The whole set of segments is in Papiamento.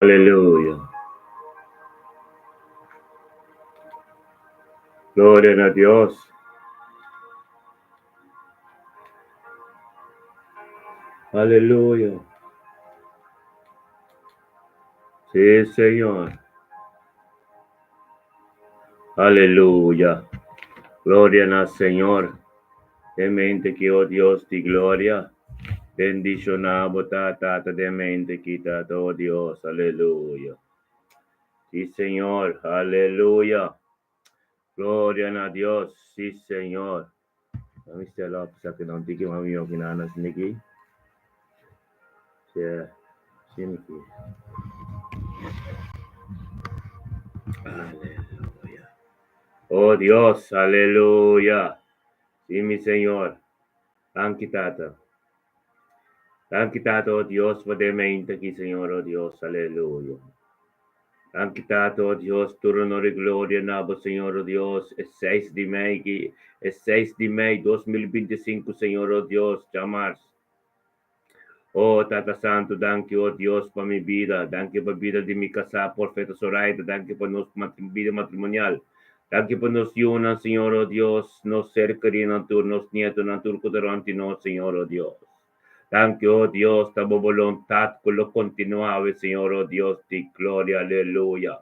Aleluya. Gloria na Dios. Aleluya. Sí, Señor. Aleluya. Gloria na Señor. Den mente ki, oh Dios di gloria. Bendiciona bo tata den mente ki tata, oh Dios. Aleluya. Sí, Señor. Aleluya. Gloria na Dios. Sí, Señor. Mami stella up sa que non tiki mami yo kinana sniki. Sí, siniki. Aleluya. Oh Dios, aleluya. Sí, mi Señor. Danki, Tata. Danki, Tata, oh Dios, pa den mente aki, Señor, oh Dios, aleluya. Danki, Tata, oh Dios, tur honor i gloria na bo, Señor, oh Dios, e 6 di mei ki, e 6 di mei 2025, Señor, oh Dios, djamars. Oh, Tata Santu, danki, oh Dios, pa mi bida. Danki pa bida di mi kasá, Profeta Zoraida. Danki pa nos bida matrimonial. Danki pa nos yunan, Señor, oh Dios, nos ser kerinan tur, nos nietonan tur ku ta rònt di nos, Señor, oh Dios. Danki, oh Dios, ta bo boluntat ku lo kontinuá awe, Señor, oh Dios di gloria. Aleluya.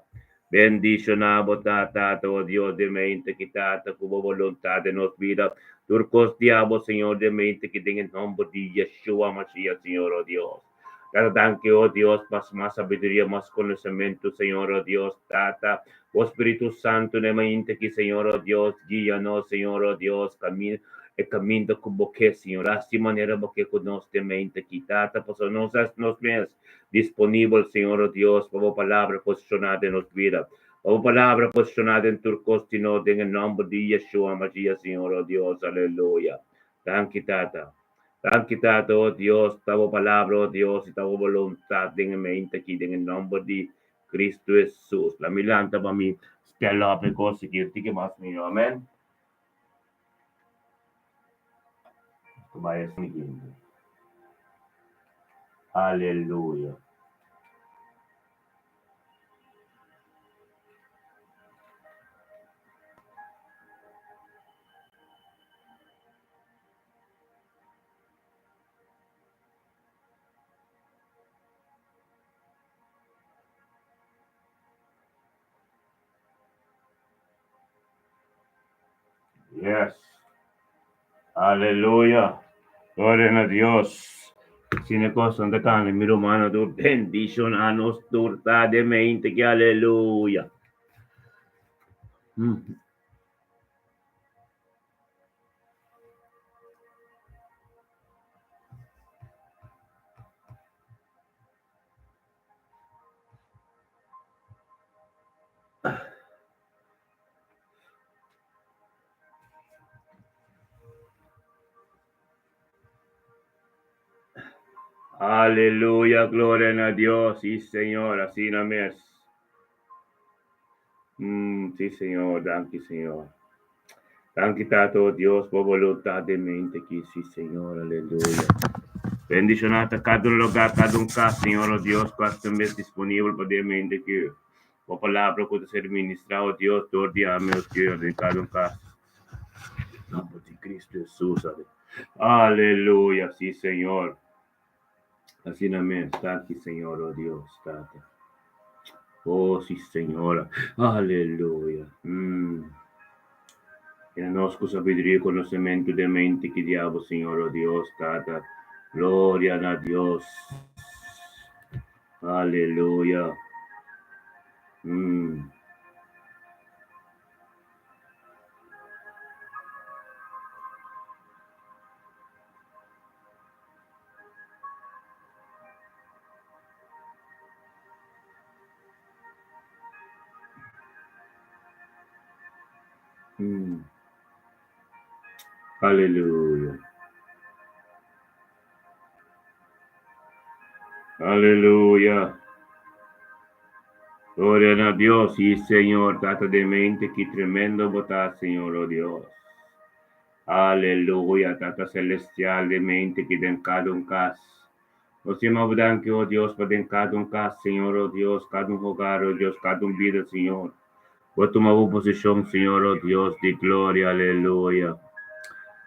Bendishoná bo ta, Tata, oh Dios di mente ki Tata, ku bo boluntat den nos bida. Tur kos di abo, Señor, di mente ki den e nòmber di Yeshua Mashiach, Señor, oh Dios. Tata, danki, oh Dios, pa mas sabiduria, mas konosementu, Señor, oh Dios. Tata, bo Spiritu Santu na e mainta ki, Señor, oh Dios, guia nos, Señor, oh Dios, kamin, e kaminda ku bo ke, Señor. Hasi manera bo ke ku nos den mainta ki, Tata, pasobra nos hasi nos mes disponibel, Señor, oh Dios, pa bo palabra posishoná den nos bida, pa bo palabra posishoná den tur kos di nos, den e nòmber di Yeshua Mashiach, Señor, oh Dios. Aleluya. Danki, Tata. Danki, Tata, oh Dios, ta bo palabra, oh Dios, i ta bo boluntat den e mente aki, den e nòmber di Cristo Jesus. La mi lanta pa mi spel op e kos aki un tiki mas mihó. Amen. Vaya siguiente. Aleluya. Yes. Aleluya. Gloria na Dios. Sine kos ta kanda mi rumano tur bendiciona nos tur ta de mente ki aleluya. Aleluya, gloria na Dios, sí Señor, asina mes. Sí Señor, danki Señor. Danki Tata, oh Dios, bo voluntad den mente aki, sí Señor, aleluya. Bendicioná ta cada un lugar, cada un cas, Señor, oh Dios, cu hasta mes disponibel pa den mente aki. Bo palabra cu ta ser ministrá, oh Dios, dor di ami, oh Señor, den cada un cas. Nomber di Cristo Jesus, aleluya, sí Señor. Asina mes, danki Señor, oh Dios, Tata. Oh, sí Señor, aleluya. Yena nos cu sabiduria y conocemento den mente ki diabo, Señor, oh Dios, Tata. Gloria na Dios. Aleluya. Aleluya. Aleluya. Gloria na Dios. Sí, Señor, Tata de mente, ki tremendo bo ta, Señor, oh Dios. Aleluya, Tata Celestial, den mente ki den kada un kas. Nos yama bo danki, o Dios, pa den kada un kas, Señor, o Dios, kada un hogar, o Dios, kada un bida, Señor. Bo tuma bo posishon, Señor, o Dios di gloria, aleluya.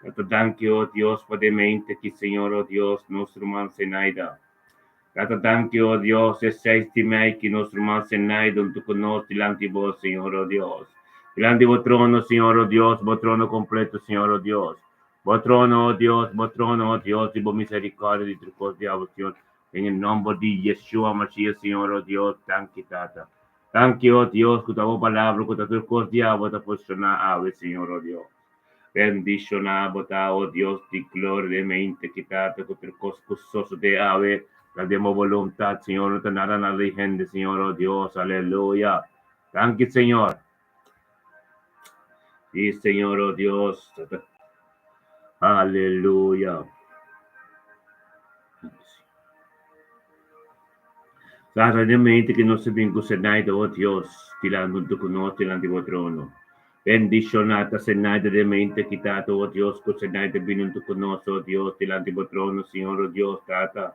Tata, danki, o Dios, pa den mente ki, Señor, o Dios, nos ruman Zenaida. Tata, danki, o Dios, e seis di mei ki nos ruman Zenaida huntu ku nos dilanti bo, Señor, o Dios. Dilanti bo trono, Señor, o Dios, bo trono kompleto, Señor, o Dios. Bo trono, o Dios, bo trono, o Dios, di bo miserikòrdia di tur kos di abo, Señor. Den e nòmber di Yeshua Mashiach, Señor, o Dios, danki, Tata. Danki, o Dios, ku ta bo palabra ku ta tur kos di abo ta posishoná awe, Señor, o Dios. Bendishoná bo ta, o Dios di gloria, den mente ki Tata ku tur kos ku sosodé awe ta den bo boluntat, Señor, no ta nada nada di hende, Señor, o Dios, aleluya. Danki, Señor. Sí, Señor, o Dios. Aleluya. Tata, den mente ki nos a bin ku Zenaida, o Dios, dilanti huntu ku nos dilanti bo trono. Bendishoná ta Zenaida den mente ki Tata, o Dios, ku Zenaida bin huntu ku nos, o Dios, dilanti bo trono, Señor, o Dios, Tata.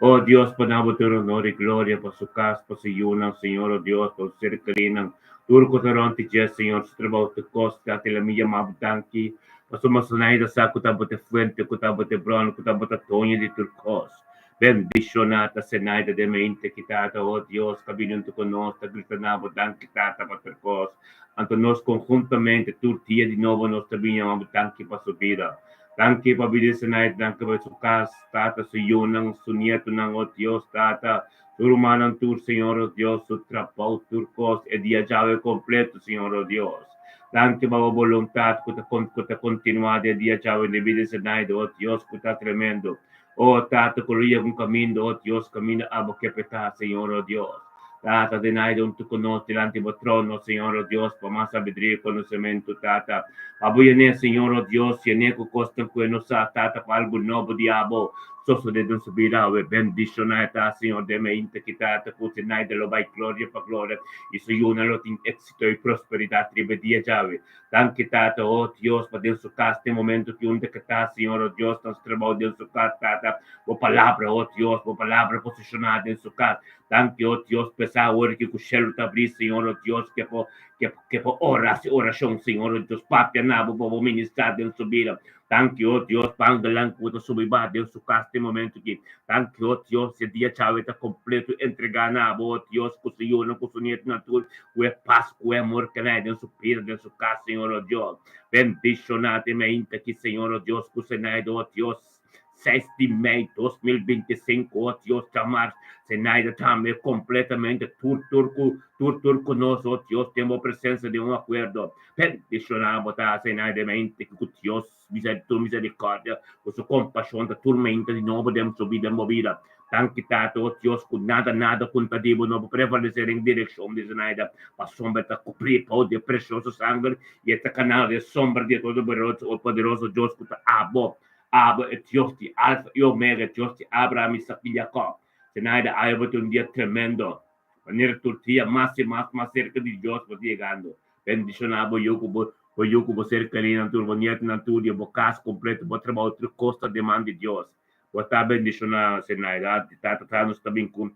O Dios, pa na bo tur honor i gloria, pa su kas, pa su yunan, Señor, o Dios, pa su ser kerinan, tur ku ta rònt di dje, Señor, su trabou ta kosta, te la mi yama bo danki, pasobra Zenaida sa ku ta bo ta e fuente, ku ta bo ta e bron, ku ta bo ta doño di tur kos. Bendishoná ta Zenaida den mente ki Tata, o Dios, ka bini huntu ku nos, ta grita na bo danki, Tata, pa tur kos. Anto nos konhuntamente tur dia di nobo nos ta bin yama bo danki pa su bida. Danki pa bida di Zenaida, danki pa su kas, Tata, su yunan, su nietunan, o Dios, Tata, su rumannan tur, Señor, o Dios, su trabou, tur kos, e dia djawe kompleto, Señor, o Dios. Danki pa bo boluntat ku ta ku ta kontinuá den dia djawe den bida di Zenaida, o Dios, ku ta tremendo. O Tata, ku lo yega un kaminda, o Dios, kaminda abo ke petá, Señor, o Dios. Tata, denai don tu ku nos dilanti bo trono, Señor, o Dios, pa mas sabiduria i konosementu, Tata. Pa bo yen'é, Señor, o Dios, yen'é ku kosnan ku e no sa, Tata, pa algu nobo di abo sosodé den su bida awe. Bendishoná e ta, Señor, den meinta ki Tata ku Zenaida lo bai gloria pa gloria i su yunan lo tin éksito i prosperidat riba e dia djawe. Danki Tata, oh Dios, pa den su cas den momento ki unda ke ta, Señor, oh Dios, nos trabao den su cas, Tata, Bo palabra, oh Dios, Bo palabra posiciona den su cas. Danki, oh Dios, p'esa ora ki ku shelu ta abri, Señor, oh Dios, ke por, ke, ke por ora, hasi oracion, Señor, oh Dios, papia na Bo pa Bo ministra den su bida. Danki, oh Dios, pa angelnan ku ta subi baha den su cas den momento ki. Danki, oh Dios, e dia djawe ta completo entrega na Bo, oh Dios, ku su yunan, ku su nietunan tur, Ku e pas, ku e amor ke na den su bida, den su kas, Señor, oh Dios. Bendishoná den mainta aki, Señor, oh Dios, ku Zenaida, oh Dios, seis di mei 2025, oh Dios, djamars, Zenaida tambe kompletamente tur tur ku tur tur ku nos, oh Dios, den bo presensia den un akuerdo. Bendishoná bo ta, Zenaida, mainta aki ku Dios tur miserikòrdia, ku su kompashon ta tur mainta di nobo den su bida, den bo bida. Danki Tata, o Dios, ku nada nada ku ta di bo no por prevalesé den direkshon di Zenaida, pasobra e ta kubrí bou di e presioso sanger i e ta kanal di e sombra di e Todopoderoso Dios ku ta abo, abo e Dios di Alfa i Omega, e Dios di Abraham, Isak i Jakòb. Zenaida, awe bo tin un dia tremendo. Manera tur dia mas i mas mas serka di Dios bo ta yegando. Bendishoná bo yu ku bo bo yu ku bo ser kerí nan tur, bo nietunan tur i bo kas kompleto, bo trabou tur kos ta den man di Dios. Bo ta bendishoná, Zenaida. Tata ta nos ta bin ku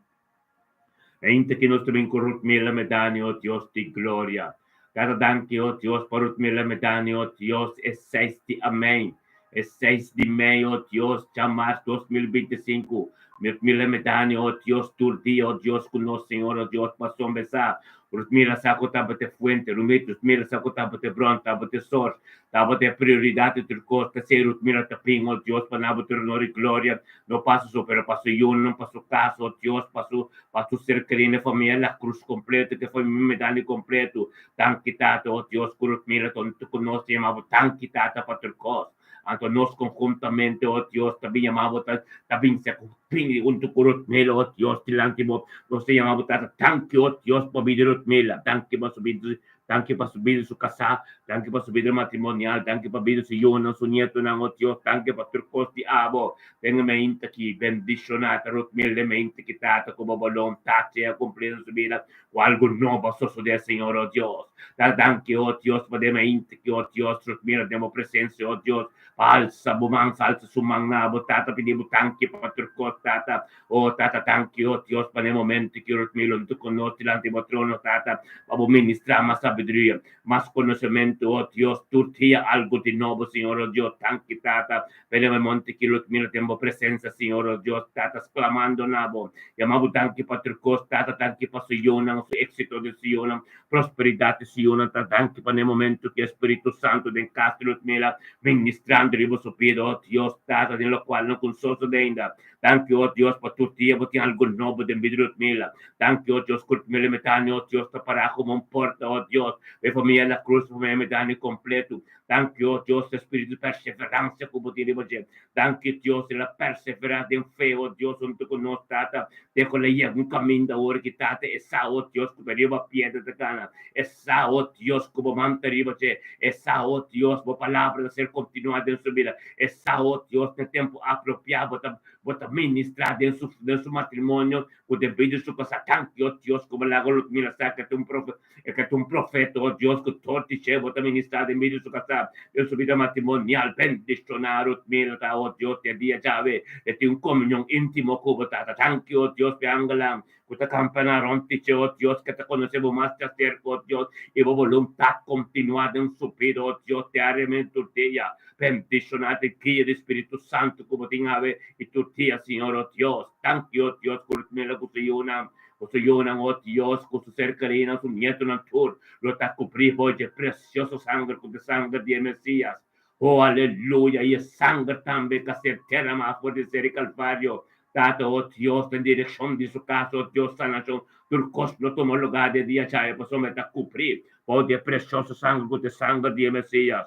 Ainda ki nos ta bin ku Rutmila Medani, o Dios di gloria. Tata danki, o Dios, pa Rutmila Medani, o Dios, e seis di amei, e seis di mei, o Dios, djamars 2025. Rutmila Medani, o Dios, tur dia, o Dios, ku nos, Señor, o Dios, pasobra sa Rutmila sa ku tabata e fuente, Rutmila sa ku tabata e bron, tabata e source, Tabata e prioridat di tur kos, p'esei Rutmila ta pin, O Dios, pa nan bo tur honor i gloria, no pa su so, pero pa su yunan, pa su kas, O Dios, pa su, pa su ser kerí na e famia La Cruz kompleto, ku e famia Medani kompleto. Danki, Tata, O Dios, ku Rutmila ta huntu ku nos, ta yama bo danki, Tata, pa tur kos. Anto nos konhuntamente, O Dios, ta bin yama bo, ta, ta bin se ku. Bini huntu ku Rutmila, o Dios, dilanti bo. Nos ta yama bo Tata. Danki, o Dios, pa bida di Rutmila. Danki pa su bida, danki pa su bida, su kasá. Danki pa su bida matrimonial. Danki pa bida su yunan, su nietonan, o Dios. Danki pa tur kos di abo. Den e meinta aki, bendishoná ta Rutmila den meinta aki, Tata, ku bo boluntat sea kumplí den su bida. Ku algu nobo a sosodé, Señor, o Dios. Tata, danki, o Dios, pa den meinta aki, o Dios, Rutmila den bo presensia, o Dios. Alsa bo man, alsa su man na bo, Tata, pidi bo tanki pa tur kos, Tata. O Tata, tanki, o Dios, pa n'e momento ki Rutmilo no ta konos dilanti bo trono, Tata, pa bo ministrá mas sabiduria, mas konosementu, o Dios, tur dia algu di nobo, Señor, o Dios, tanki, Tata, pa n'e momento ki Rutmilo den bo presensia, Señor, o Dios, Tata, sklamando na bo, yama bo danki pa tur kos, Tata, danki pa su yunan, su éksito den su yunan, Prosperidat di Sionnan ta danki pa n'e momento ku e Spiritu Santu den kas di Ludmila ministrando riba su bida, oh Dios Tata, den lokual no kun sosode ainda. Danki, oh Dios, pa tur dia bo tin algu nobo den bida di Ludmila. Danki, oh Dios, ku Ludmila Medani, oh Dios, ta pará komo un porta, oh Dios, pa e famia La Cruz, pa famia Medani kompletu. Danki, oh Dios, e spiritu di perseveransia ku bo tin riba dje. Danki, Dios, el a perseverá den fe, oh Dios, huntu ku nos, Tata. Te ku el a yega un kaminda awor ki, Tata, e sa, oh Dios, ku ta riba piedra ta kana. E sa, oh Dios, ku bo man ta riba dje. E sa, oh Dios, bo palabra ta ser kontinuá den su bida. E sa, oh Dios, na tempu apropiá bo ta bo ta ministrá den su den su matrimonio ku debido su kasá. Danki, oh Dios, ku bo laga Ludmila sa ku e ta un profe E ka ta un profeta, oh Dios, ku tur di bo ta ministrá den medio di su kasá, den su bida matrimonial. Bendishoná Rutmila ta, oh Dios, di e dia djawe e tin un komunion íntimo ku bo, Tata. Danki, oh Dios, p'e angelnan ku ta kampaná rònt di dje, oh Dios, ke ta konosé bo mas djaserka, oh Dios, i bo boluntat kontinuá den su bida, oh Dios, diariamente tur dia. Bendishoná den guia di Spiritu Santu ku bo tin awe i tur dia, Señor, oh Dios. Danki, oh Dios, ku Rutmila ku su yunan. Ku su yunan, o Dios, ku su ser kerinan, su nietonan tur lo ta kubrí bo dje presioso sanger ku ta sanger di e Mesías. O, aleluya! I e sanger tambe ka ser derramá for di ser di Kalvario. Tata, o Dios, den direkshon di su kas, o Dios, sanashon, tur kos lo tuma lugá den dia djawe, pasobra e ta kubrí bou di e presioso sanger ku ta e sanger di e Mesías.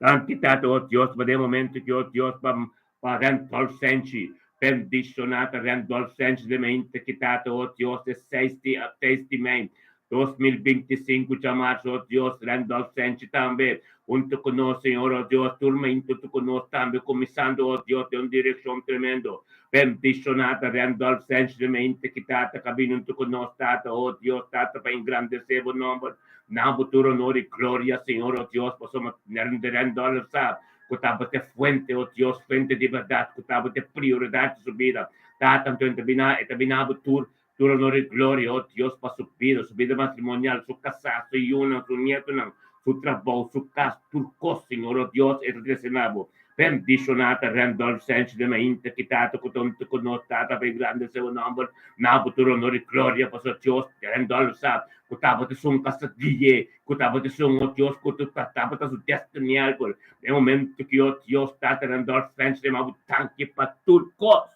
Danki, Tata, o Dios, pa den momento ki, o Dios, pa pa Randolph Senchi, bendishoná ta Randolph Senchi den mente ki, Tata, o Dios, e seis di seis di mei 2025 djamarsu, o Dios, Randolph Senchi tambe huntu ku nos, Señor, o Dios, tur mente huntu ku nos tambe, kuminsando, o Dios, den un direkshon tremendo. Bendishoná ta Randolph Senchi den mente ki, Tata, ka bini huntu ku nos, Tata, o Dios, Tata, pa engrandesé bo nòmber. Na bo tur honor i gloria, Señor, o Dios, pasobra Randolph sa ku tabata e fuente, o Dios, fuente di bèrdat, ku tabata e prioridat di su bida. Tata, anto e ta bina, e ta bina bo tur, tur honor i gloria, o Dios, pa su bida, su bida matrimonial, su kasá, su yunan, su nietonan, su trabou, su kas, tur kos, Señor, o Dios, e ta trese na bo. Bendishoná ta Randolph Sanchez den mainta ki Tata ku ta huntu ku nos, Tata pa engrandesé bo nòmber, na bo tur honor i gloria, pasobra Dios, Randolph sa ku tabata esun ku a sa gui'é, ku tabata esun, o Dios, ku tabata su destiny helper. Den momento ki, o Dios, Tata Randolph Sanchez den bo danki pa tur kos.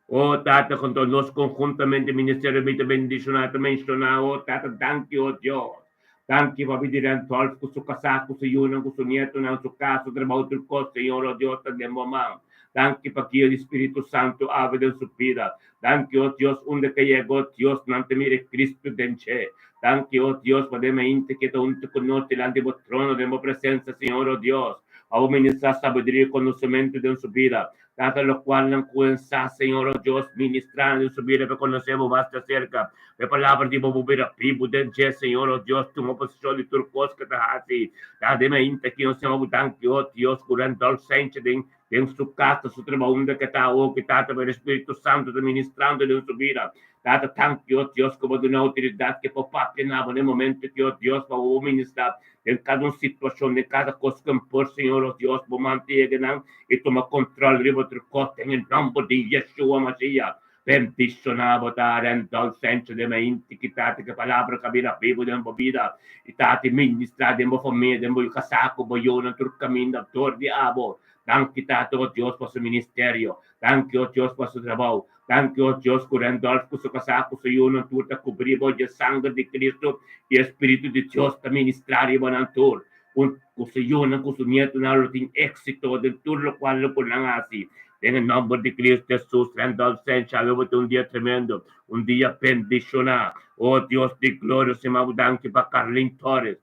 O Tata, ku nos konhuntamente Ministerio mi ta bendishoná, ta menshoná, o Tata, danki, o Dios. Danki pa bida di Randolph ku su kasá, ku su yunan, ku su nietonan, su kas, su trabou, tur kos, Señor, o Dios, ta den bo man. Danki pa guia di Spiritu Santu awe den su bida. Danki, o Dios, unda ke yega, o Dios, nan ta mira e Cristo den dje. Danki, o Dios, pa den mainta ke ta huntu ku nos dilanti bo trono den bo presensia, Señor, o Dios, pa bo ministrá sabiduria i konosementu den su bida. Tata, lokual nan kuensá, Señor, o Dios, ministrá den su bida pa konosé bo mas djaserka. Pa e palabra di bo bo bira bibu den dje, Señor, o Dios, tuma poseshon di tur kos ku ta hasi. Ta den mainta ki nos yama bo danki, o Dios, ku Randolph Sanchez den den su kas, su trabou unda ke ta awo, ki Tata pa e Spiritu Santu ta ministrando den su bida. Tata, danki, o Dios, ku bo duna outoridat ke por papia na bo den momento ki, o Dios, pa bo ministrá Den kada un situashon, den kada kos ku por, Señor, o Dios, bo mante yega nan i tuma kontrol riba otro kos den e nòmber di Yeshua Mashiach. Bendishoná bo ta Randolph Sanchez den mainti ki tata ku e palabra ka bira bibu den bo bida i tata i ministrá den bo famia, den bo kasá ku bo yunan tur kaminda dor di abo. Danki Tata, o Dios, pa su ministerio. Danki, o Dios, pa su trabou. Danki, o Dios, ku Randolph ku su kasá ku su yunan tur ta kubrí bo dje sanger di Cristo i e Spiritu di Dios ta ministrá riba nan tur. Ku su yunan ku su nietonan lo tin éksito den tur lokual lo ku nan hasi. Den e nòmber di Cristo Hesus, Randolph Sencha, awe bo tin un dia tremendo, un dia bendishoná. O Dios di gloria, Señor, bo danki pa Carlin Torres.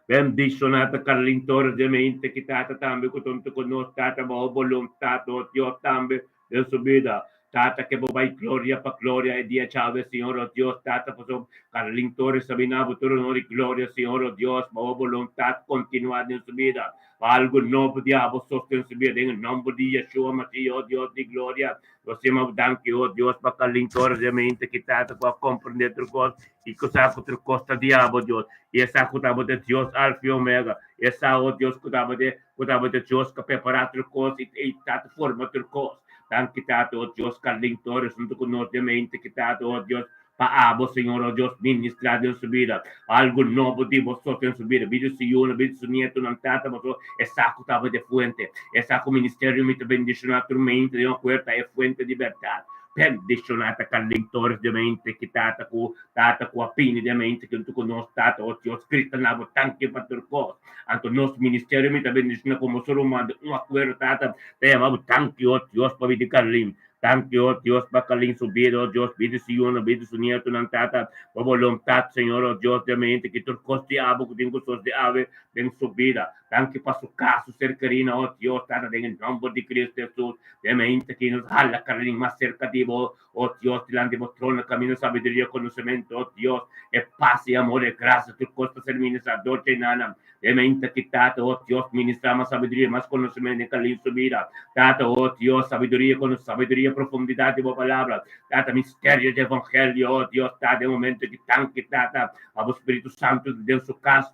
Bendishoná ta Carlin Torres den mente ki Tata tambe ku ta huntu ku nos, Tata, baho boluntat, o Dios, tambe den su bida. Tata, ke bo bai gloria pa gloria e dia djawe, Señor, o Dios, Tata, pasobra Carlin Torres ta bini abo tur honor i gloria, Señor, o Dios, baho boluntat kontinuá den su bida. Pa algu nobo di abo sosten su bida den e nòmber di Yeshua Mashiach, o Dios di gloria. Nos yama bo danki, o Dios, pa Carlin Torres den mente ki Tata ku a komprendé tur kos i ku sa ku tur kos ta di abo, Dios. I e sa ku ta abo ta Dios Alfa i Omega. I e sa, o Dios, ku ta abo ta ku ta abo ta Dios ku a prepará tur kos i i ta forma tur kos. Danki, Tata, o Dios, Carlin Torres huntu ku nos den mente ki Tata, o Dios, Pa abo, Señor, oh Dios, ministrá den su bida. Pa algu nobo di bo sot den su bida. Bida su yunan, bida su nietonan, Tata, pasobra e sa ku tabata e fuente. E sa ku ministerio mi ta bendishoná tur mente den akuer ta e fuente di bèrdat. Bendishoná ta Carlin Torres den mente ki Tata ku Tata ku a bini den mente ki huntu ku nos, Tata, oh Dios, grita na bo tanki pa tur kos. Anto nos ministerio mi ta bendishoná komo ser humano den un akuerdo, Tata, ta yama bo tanki, oh Dios, pa bida di Carlin. Danki, oh Dios, pa Kalin su bida, oh Dios, bida su yunan, bida su nietonan, Tata, bo boluntat, Señor, oh Dios, den mente ki tur kos di abo ku tin ku sos di awe den su bida. Danki pa su kas, su ser kerina, oh Dios, Tata, den e nomber di Cristo Jesus, den mente ki nos hala Kalin mas serka di bo, oh Dios, dilanti bo trono, kaminda sabiduria, konosementu, oh Dios, e pas, e amor, e grasia, tur kos ta ser ministrá dor dje nan. E menta ki Tata, oh Dios, ministrá mas sabiduria, mas konosementu den Kalin su bida. Tata, oh Dios, sabiduria, kono sabiduria, profundidat di bo palabra. Tata, misterio di evangelio, oh Dios, Tata, den momento ki tanki, Tata, pa bo Spiritu Santu ta den su kas,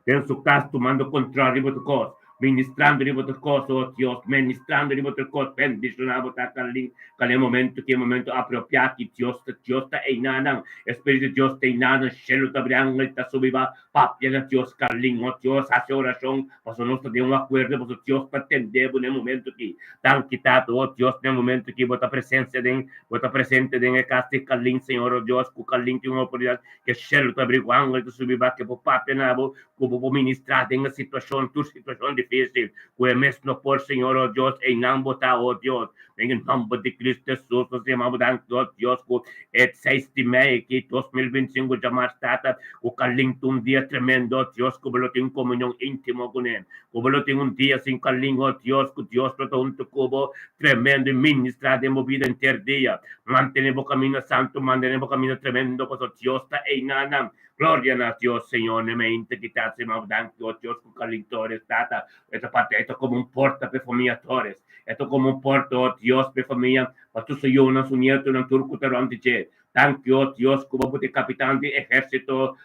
den su kas, tumando kontrol riba tur kos, ministrando riba tur kos, oh Dios, ministrando riba tur kos, bendishoná bo ta Kalin, Kal e momento ki e momento apropiá ki Dios ta Dios ta einanan, e Spiritu di Dios ta einanan, shelu ta bri, angel ta subi ba papia na Dios Carlin, o Dios hasi orashon pasobra nos ta den un akuerdo pasobra Dios ta tende bo na e momento ki. Danki Tata, o Dios na e momento ki bo ta presensia den bo ta presente den e kas di Carlin Señor, o Dios ku Carlin tin un oportunidat ke shelu ta bri ku angel ta subi ba ke por papia na bo ku bo por ministrá den e situashon tur situashon difisil ku e mes no por Señor, o Dios einan bo ta, o Dios. Den e nomber di Cristo Jesus nos yama bo danki, oh Dios, ku e seis di mei aki, 2025, djamars, Tata, ku Carlin ta un dia tremendo, oh Dios, ku bo lo tin un komunion íntimo kuné, ku bo lo tin un dia sin Carlin, oh Dios, ku Dios lo ta huntu ku bo, tremendo, i ministrá den bo bida henter dia. Mantené bo kaminda santu, mantené bo kaminda tremendo, pasobra Dios ta einanan. Gloria na Dios, Señor, ne mente ki ta hasi mau danki, oh Dios, ku Carlin Torres, Tata, e ta parti, e ta komo un porta pa e famia Torres. E ta komo un porta, oh Dios, pa e famia, pa tur su yunan, su nietonan, tur ku ta rònt di dje. Danki, oh Dios, ku bo por ta e kapitan di ehérsito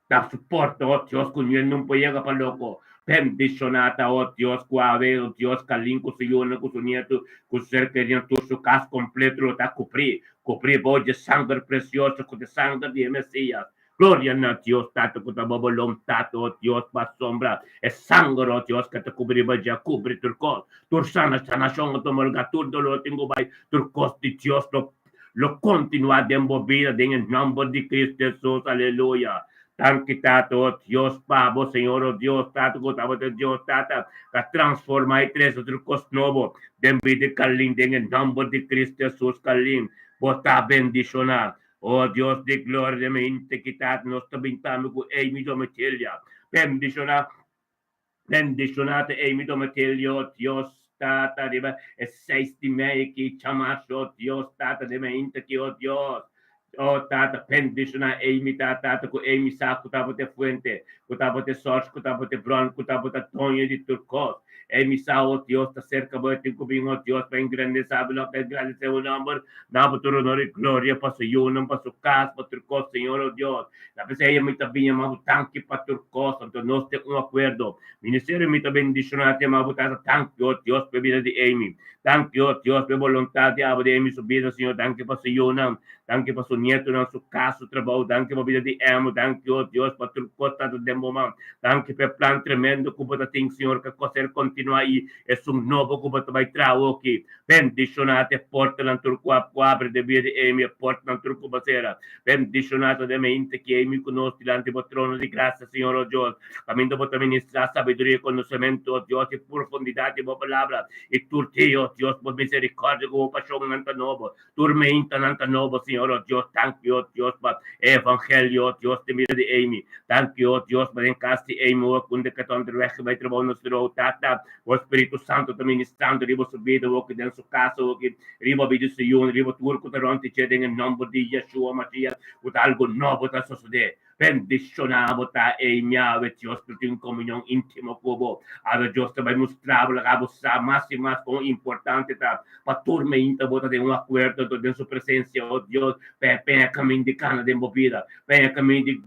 ta su porta, oh Dios, ku niun nun por yega pa loko. Bendishoná ta, oh Dios, ku awe, oh Dios, Kalin ku su yunan, ku su nietu, ku su ser kerinan, tur su kas kompleto lo ta kubrí, kubrí bou dje sanger presioso ku ta e sanger di e Mesías. Gloria na Dios Tata ku ta bo boluntat, o Dios, pa sombra e sanger, o Dios, ku ta kubri bo dja kubri tur kos, tur sana sanashon a tuma lugar, tur dolor tin ku bai, tur kos di Dios lo lo kontinuá den bo bida den e nòmber di Cristo Jesus, aleluya. Danki Tata, o Dios, pa bo Señor, o Dios Tata ku tabata Dios Tata ka transformá i trese tur kos nobo den bida di Carlin den e nòmber di Cristo Jesus. Carlin, bo ta bendishoná. O Dios di gloria den mi integridat nos ta bin tambe ku Amy Domitilia. Bendishoná bendishoná ta Amy Domitilia, o Dios Tata riba e seis di mei ki chamash, o Dios Tata den mi inta ki, o Dios. O Tata bendishoná Amy ta Tata ku Amy sa ku tabata e fuente, ku tabata e source, ku tabata e bron, ku tabata doño di tur kos. Amy sa, o Dios, ta serka bo e tin ku bin, o Dios, pa engrandesá bo, lo engrandesé bo nomber. Na bo tur honor i gloria pa su yunan, pa su kas, pa tur kos, Señor, o Dios. Na p'esei mi ta bin yama bo danki pa tur kos, anto nos ten un akuerdo. Ministerio mi ta bendishoná te yama bo Tata danki, o Dios, pa e bida di Amy. Danki, o Dios, pa e boluntat di abo di Amy su bida, Señor. Danki pa su yunan, danki pa su. nietonan, su kas, su trabou. Danki pa bida di Emo. Danki, oh Dios, pa tur kos ta den bo man. Danki pa e plan tremendo ku bo ta tin, Señor, ku a ser kontinuá i esun nobo ku bo ta bai traha awoki. Bendishoná ta e portanan tur ku a abri den bida di Amy, e portanan tur ku bo sera. Bendishoná ta den mente ki Amy ku nos dilanti bo trono di grasia, Señor, oh Dios. Kaminda bo ta ministrá sabiduria i konosementu, oh Dios, i purfundidat di bo palabra. I tur dia, oh Dios, bo miserikòrdia ku bo pashonnan ta nobo. Tur meintanan ta nobo, Señor, oh Dios. Danki, oh Dios, pa e evangelio, oh Dios, den bida di Amy. Danki, oh Dios, pa den kas di Amy, oh, ku unda ke ta onderweg bai trabou nos rou, Tata. Bo Spiritu Santu ta ministrando riba su bida oki, den su kas oki, riba bida di su yunan, riba tur ku ta rònt di dje, den e nòmber di Yeshua Mashiach, ku ta algu nobo ta sosodé. Bendishoná bo ta ei mi awe, Dios lo tin un komunion íntimo ku bo. Awe Dios ta bai mustra bo, laga bo sa mas i mas kon importante ta pa tur meinta bo ta den un akuerdo anto den su presensia. O Dios, peña kamin di kana den bo bida, peña kamin di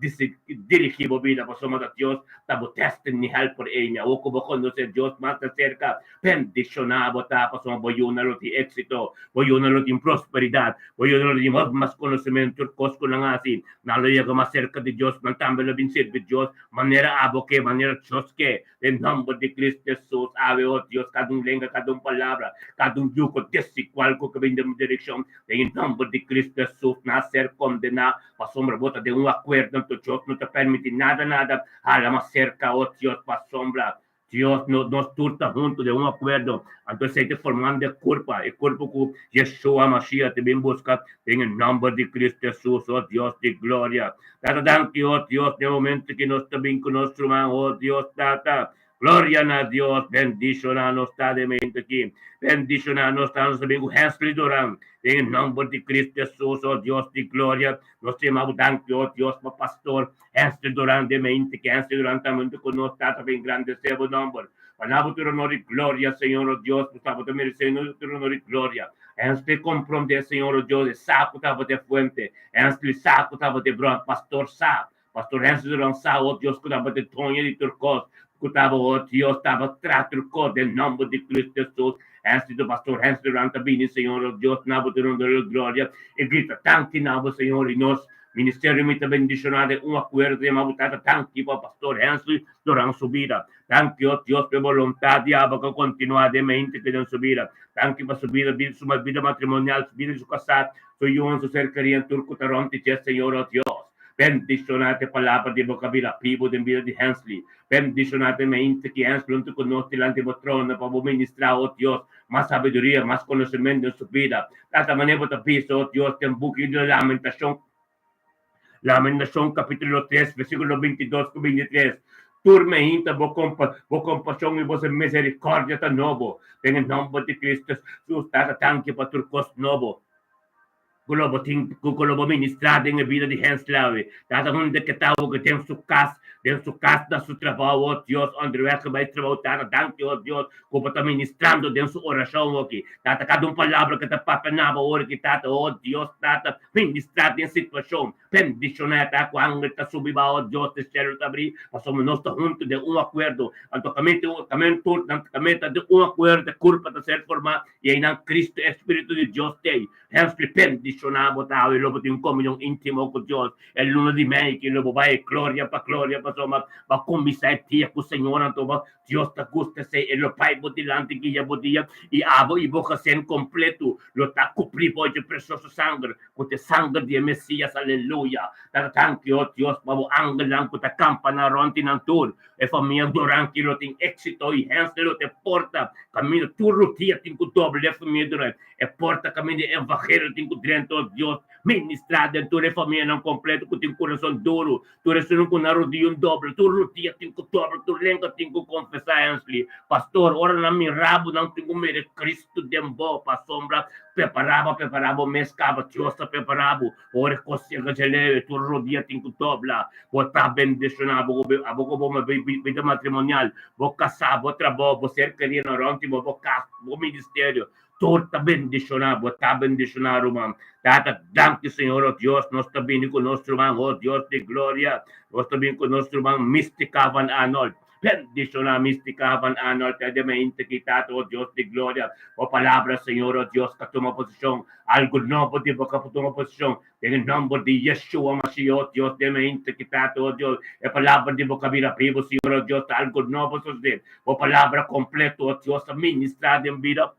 dirigí bo bida, pasobra ta Dios ta bo destiny helper ei mi. Awo ku bo konosé Dios mas di serka, bendishoná bo ta, pasobra bo yuna lo tin éksito, bo yuna lo tin prosperidat, bo yuna lo tin hopi mas konosementu tur kos ku nan hasi. Nan lo yega mas serka di Dios, nan tambe lo bin sirbi Dios manera abo ke, manera Dios ke. Den nòmber di Cristo Hesus, awe, o Dios, kada un lenga, kada un palabra, kada un yugo desigual ku ke bin den bo direkshon, den e nòmber di Cristo Hesus, nan a ser kondená, pasobra bo ta den un akuerdo, anto Dios no ta permití nada, nada hala mas serka, o Dios, pasobra Dios, no, nos tur ta huntu den un akuerdo, anto esei ta formando e kurpa, e kurpo ku Yeshua Mashiach ta bin buska den e nòmber di Cristo Hesus, o Dios di gloria. Tata, danki, o Dios, den e momento ki nos ta bin ku nos ruman, o Dios, Tata. Gloria na Dios, bendishoná nos ta den e momento aki. Bendishoná nos ta, nos ta bin ku Hensley Duran, den e nòmber di Cristo Hesus, o Dios di gloria. Nos ta yama bo danki, o Dios, pa pastor Hensley Duran den mente ki Hensley Duran ta huntu ku nos, Tata, pa engrandesé bo nòmber. Pa na bo tur honor i gloria, Señor, o Dios, pasobra bo ta meresé nos tur honor i gloria. Hensley komprondé, Señor, o Dios, e sa ku tabata e fuente. Hensley sa ku tabata e bron. Pastor sa. Pastor Hensley Duran sa, o Dios, ku tabata e doño di tur kos, ku tabata, o Dios, tabata traha tur kos den nòmber di Cristo Hesus. Hensley do Pastor Hensley Duran ta bini, Señor, o Dios, na bo tur honor i gloria i grita danki na bo, Señor, i nos Ministerio mi ta bendiciona den un acuerdo ta yama bo Tata danki pa Pastor Hensley Duran su bida. Danki o Dios pa e boluntad di abo cu continua den mente cu den su bida. Danki pa su bida, su bida matrimonial, su bida di su casá, su yunan, su ser querido, tur cu ta rond di dje Señor o Dios. Bendiciona te palabra di bo ca bira bibo den bida di Hensley. Bendiciona te mente ki Hensley hunto cu nos dilanti bo trono pa bo ministra o Dios mas sabiduria, mas conocimento den su bida. Tata manera bo ta bisa, o Dios, den buki di Lamentacion, Lamentacion capitulo tres, versiculo 22 cu 23, Tur meinta bo compa, bo compasion y bo misericordia ta nobo. Den e nomber di Cristo Jesus, Tata, danki pa tur cos nobo cu lo bo tin, cu lo bo ministra den e bida di hende awe. Tata, hende ke ta awe den su cas, den su cas, na su trabao, o Dios, onderweg bai trabao, Tata, danki, o Dios, ku bo ta ministrando den su orashon oki. Tata, kada un palabra ku ta papia na bo ora ki, Tata, o Dios, Tata, ministrá den situashon. Bendishoná ta ku angel ta subi ba, o Dios, e shelu ta abrí, pasobra nos ta huntu den un akuerdo. Anto kaminta un, kaminta tur, nan kaminta den un akuerdo, e kurpa ta ser formá, i einan Kristu, e Spiritu di Dios, t'ei. Hensley, bendishoná bo ta awe, lo bo tin un komunion íntimo ku Dios. E luna di mei ki lo bo bai gloria pa gloria, pasobra bo a kuminsá e dia ku Señor, anto bo Dios ta gusta esei, e lo bai bo dilanti guia bo dia, i abo i bo gezin kompletu lo ta kubrí bo dje presioso sanger, ku ta e sanger di e Mesias. Aleluya! Ta danki, o Dios, pa bo angelnan ku ta kampa na rònt di nan tur. E famia Duran ki lo tin éksito i hende lo ta e porta kaminda tur rudia tin ku dobla e famia Duran. E porta kaminda e evangelio tin ku drenta, o Dios, ministrá den tur e famianan kompletu ku tin kurason duru. Tur esun ku na rodia un dobla, tur rodia tin ku dobla, tur lenga tin ku konfesá. Hensley, pastor, ora nan mira bo, nan tin ku mira Cristo den bo. Pasobra prepará bo, prepará bo mes kaba, Dios ta prepará bo. Ora e kos yega dje leu, tur rodia tin ku dobla. Bo ta bendishoná, bo ku abo ku bo bida matrimonial, bo kasá, bo trabou, bo ser kerí nan rònt di bo, bo kas, bo ministerio. Tur ta bendishoná, bo ta bendishoná, ruman. Tata, danki, Señor, oh Dios, nos ta bini ku nos ruman, oh Dios di gloria. Nos ta bini ku nos ruman Mistica van Arnold. Bendishoná Mística van Arnold te den mente ki Tata, o Dios di gloria. Bo palabra, Señor, o Dios, ka tuma posishon. Algu nobo di bo ka por tuma posishon. Den e nòmber di Yeshua Mashiach, o Dios, den mente ki Tata, o Dios, e palabra di bo ka bira bibu, Señor, o Dios, ta algu nobo sosodé. Bo palabra kompleto, o Dios, ta ministrá den bida.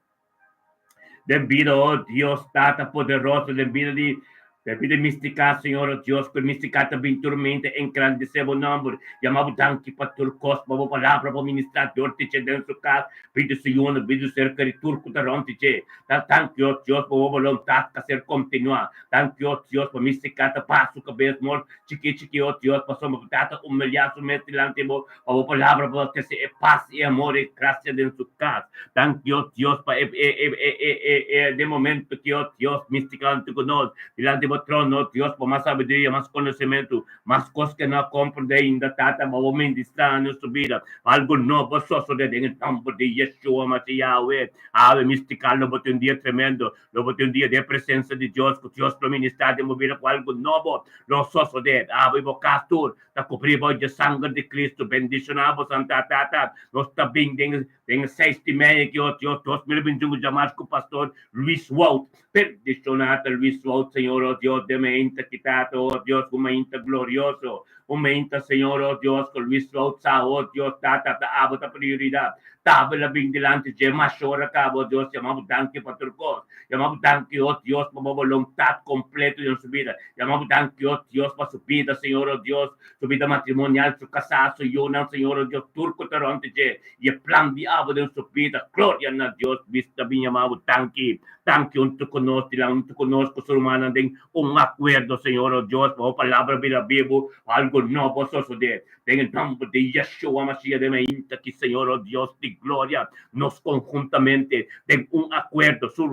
Den bida, o Dios, Tata poderoso, den bida di den bida Mística, Señor, o Dios, ku Mística ta bin tur mente engrandesé bo nòmber. Yama bo danki pa tur kos, pa bo palabra, bo ministrá dor di dje den su kas, bida su yunan, bida su ser kerí, tur ku ta rònt di dje. Ta danki, o Dios, pa bo boluntat ka ser kontinuá. Danki, o Dios, pa Mística ta baha su kabes mor chikí chikí, o Dios, pasobra bo Tata humiliá su mes dilanti bo. Pa bo palabra por trese e pas i amor i gracia den su cas. Danki o Dios pa e e e e e e e den momento ki o Dios misticante cu nos dilanti bo trono o Dios pa mas sabiduria, mas conocimento, mas cos ke no a comprende ainda Tata pa bo ministra na nuestro bida pa algo nobo sosode den e nomber di Yeshua Mashiach Yahweh. Awe mistica lo bo tin un dia tremendo, lo bo tin un dia den presencia di Dios cu Dios lo ministra den bo bida cu algo nobo lo sosode. Abo i bo cas tur Ta kubrí bo dje sanger di Cristo. Bendishoná bo Santa Tata. Nos ta bin den den e seis di mei aki o Dios 2021 djamas ku Pastor Luis Wout. Bendishoná ta Luis Wout Señor o Dios den meinta ki Tata o Dios un meinta glorioso. Un meinta Señor o Dios ku Luis Wout sa o Dios Tata ta abo ta prioridat. Tabel a bin dilanti dje mashor a kaba o Dios yama bo danki pa tur kos. Yama bo danki o Dios pa bo boluntat kompleto den su bida. Yama bo danki, o Dios, pa su bida, Señor, o Dios, su bida matrimonial, su kasá, su yunan, Señor, o Dios, tur ku ta rònt di dje, i e plan di abo den su bida. Gloria na Dios, bis ta bin yama bo danki. Danki huntu ku nos, dilanti huntu ku nos, ku su rumannan den un akuerdo, Señor, o Dios, pa bo palabra bira bibu, pa algu nobo sosodé. Den e nòmber di Yeshua Mashiach den e inta ki, Señor, o Dios di gloria, nos konhuntamente den un akuerdo, su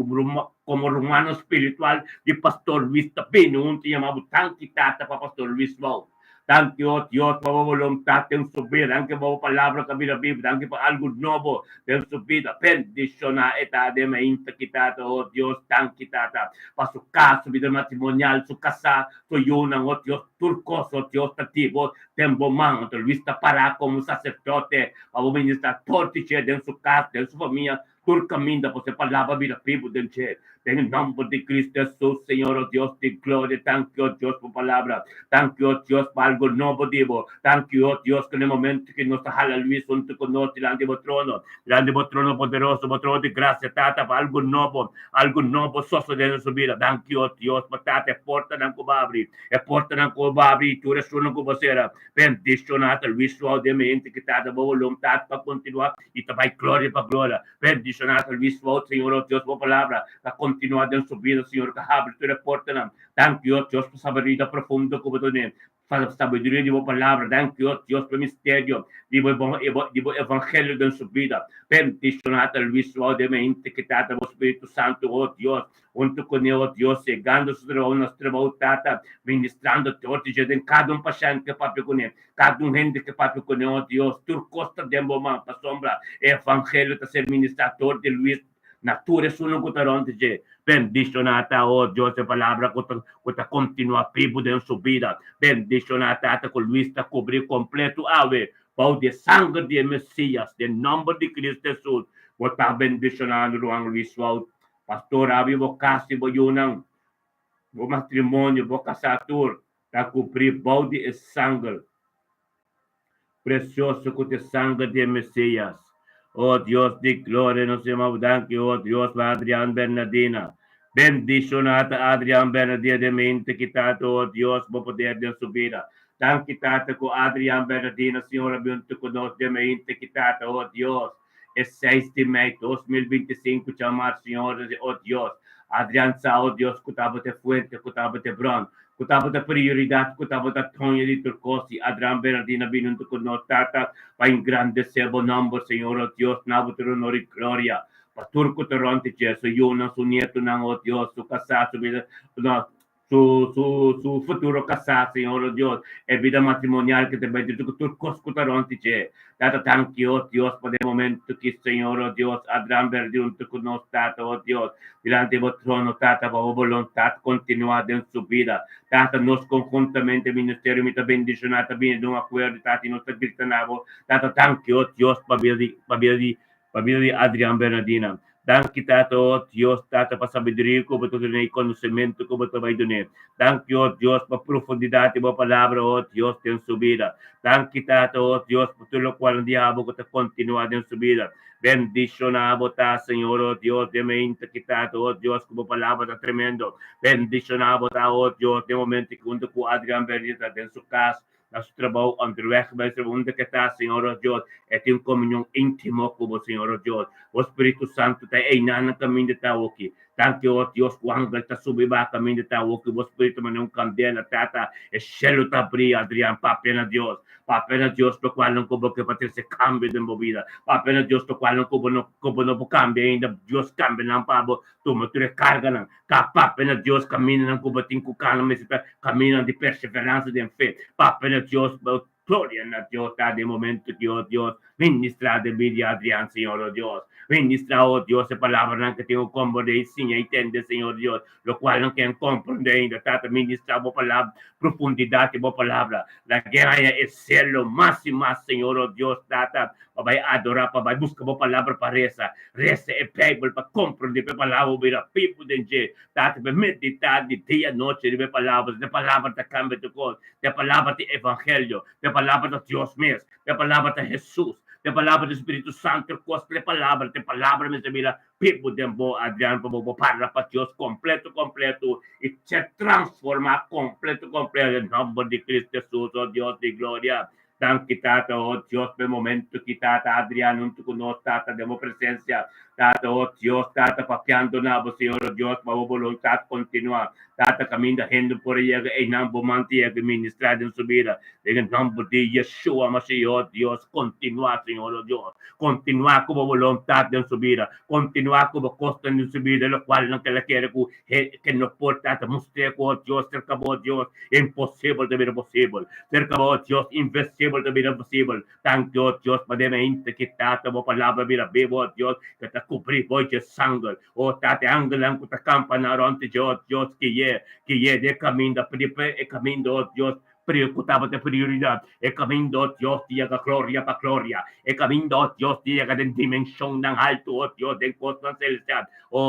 Komo rumano spiritual di Pastor Luis ta bini huntu yama bo danki Tata pa Pastor Luis Wout. Danki o Dios pa bo boluntat den su bida, danki pa bo palabra ku a bira bibu, danki pa algu nobo den su bida. Bendishoná e ta den mainta ki Tata o Dios, danki Tata pa su kas, su bida matrimonial, su kasá, su yunan o Dios, tur kos o Dios ta di bo den bo man. Anto Luis ta pará komo saserdote pa bo ministrá tur di dje den su kas, den su famia, Tur kaminda bo se palabra bira bibu den dje. Den e nomber di Cristo Jesus, Señor, o Dios di gloria, danki, o Dios, pa bo palabra. Danki, o Dios, pa algo nobo di bo. Danki, o Dios, ku na e momento ki nos ta hala Luis huntu ku nos dilanti bo trono, dilanti bo trono poderoso, bo trono di gracia, Tata, pa algo nobo, algo nobo sosode den su bida. Danki, o Dios, pa Tata e portanan ku bo abri, e portanan ku bo abri i tur esunnan ku bo sera. Bendiciona ta Luis Suau den mente ki Tata bo voluntad pa continua y ta bay gloria pa gloria. Bendiciona ta Luis Suau, Señor, oh Dios, bo palabra ta continua den su bida, Señor, ka habri tur e portanan. Danki, oh Dios, pa sabiduria profundo cu bo done, pa sabiduria di bo palabra. Danki, oh Dios, pa misterio di bo di bo evangelio den su bida. Bendiciona ta Luis Suau den mente ki Tata bo Spiritu Santo, oh Dios, Huntu ku ne, o Dios, yegando su trabou nos trabou, Tata, ministrando dor di dje den kada un pashènt ke papia kuné, kada un hende ke papia kuné, o Dios, tur kos ta den bo man, pasobra e evangelio ta ser ministrá dor di Luis na tur esunnan ku ta rònt di dje. Bendishoná ta, o Dios, e palabra ku ta ku ta kontinuá bibu den su bida. Bendishoná, Tata, ku Luis ta kubrí kompletu awe bou di e sanger di e Mesias, den nòmber di Cristo Hesus, bo ta bendishoná Ruan Luis Wout. Pastor abi bo kas i bo yunan, bo matrimonio, bo kasá tur ta kubrí bou di e sanger presioso ku ta e sanger di e Mesias. O Dios di gloria, nos yama bo danki, o Dios, pa Adrian Bernardina. Bendishoná ta Adrian Bernardina den mente ki Tata, o Dios, bo poder den su bida. Danki, Tata, ku Adrian Bernardina, Señor, a bin huntu ku nos den mente ki Tata, o Dios. E seis di mei 2025 djamar Señor di o Dios, Adrian sa o Dios ku tabata e fuente, ku tabata e bron, ku tabata prioridat, ku tabata toño di tur kos i Adrian Bernardino a bini huntu ku nos Tata pa engrandesé bo nomber Señor o Dios na bo tur honor i gloria pa tur ku ta rònt di dje, su yunan, su nietunan o Dios, su kasá, su bida, no. Su, su, su futuro kasá, Señor, oh Dios, e bida matrimonial ku ta bai ku tur kos ku ta rònt di dje. Tata, danki, oh Dios, pa e momento ku, Señor, oh Dios, Adrian Bernardino ku nos, Tata, oh Dios, dilanti di bo trono, Tata, pa bo boluntat kontinuá den su bida. Tata, nos konhuntamente, ministerio, mi ta bendishoná, ta bini di un akuerdo, Tata, i nos ta grita na bo. Tata, danki, oh Dios, pa bida di, pa bida di, pa bida di Adrian Bernardina. Danki, Tata, oh Dios, Tata, pa sabiduria ku bo ta duna i konosementu ku bo ta bai duna. Danki, oh Dios, pa profundidat di bo palabra, oh Dios, den su bida. Danki, Tata, oh Dios, pa tur loke di abo ku ta kontinuá den su bida. Bendishoná bo ta, Señor, oh Dios, den mente ku Tata, oh Dios, ku bo palabra ta tremendo. Bendishoná bo ta, oh Dios, den momento ku huntu ku Adrian Bernardina den su kas, na su trabou, onderweg, bij unda ku ta, Señor, oh Dios, e tin komunion íntimo ku bo, Señor, oh Dios. O Spiritu Santu ta einan kaminda ta aki. Danki, oh Dios, ku angel ta subi baha kaminda ta aki. O Spiritu manera un kandela, Tata, e shelu ta habri, Adrian, papia na Dios. Papia na Dios, loke no ku bo ke pa trese kambio den bo bida. Papia na Dios, loke no ku bo no por kambia ainda. Dios kambia nan pa bo, tuma tur e karganan. Ka papia na Dios, kaminda ku bo tin ku kana, kaminda di perseveransia di fe. Papia na Dios, gloria na Dios, ta den momento ku, oh Dios, ministrá den bida di Adrian, Señor, oh Dios. Ministrá, oh Dios, e palabranan ku tin komo di siña i tende, Señor Dios, loke no ke komprondé ainda, Tata, ministrá bo palabra, profundidat di bo palabra. Lag'é e selo mas i mas, Señor, oh Dios, Tata, pa bai adorá, pa bai buska bo palabra pa resa, resa e Beibel pa komprondé e palabra, bira bibu den dje, Tata, pa meditá di dia i anochi e palabra, e palabra ta kambia di kos, e palabra di evangelio, e palabra di Dios mes, e palabra di Hesus, e palabra di Spiritu Santu, kos e palabra mes bira bibu den bo, Adrian, pa bo para pa Dios kompleto, kompleto, i ser transformá kompleto, kompleto, den nòmber di Kristu Hesus, oh Dios di gloria. Danki, Tata, oh Dios, pa e momento ku Tata Adrian, huntu ku nos, Tata, den presensia. Tata, oh Dios, Tata, papiando na bo, Señor, oh Dios, pa bo boluntat kontinuá. Tata, kaminda hende por yega, einan bo man ta yega ministrá den su bida. Den nòmber di Yeshua Mashiach, oh Dios, kontinuá, Señor, oh Dios. Kontinuá ku bo boluntat den su bida. Kontinuá ku bo kos den su bida, loke no ke ku no por, Tata, mustra ku, oh Dios, serka bo, Dios, imposibel ta bira posibel. Serka bo, Dios, invisibel ta bira posibel. Danki, oh Dios, pa den mente ku Tata, bo palabra bira bibu, oh Dios, ku ta kubrí bo ku sanger. Oh Tata, angel ku ta kampa na rònt di, oh Dios, ku e den kaminda, e kaminda, oh Dios, preokupá e prioridat. E kaminda, oh Dios, yega gloria pa gloria. E kaminda, oh Dios, yega den dimenshonnan haltu, oh Dios, den kosnan selestial. Oh.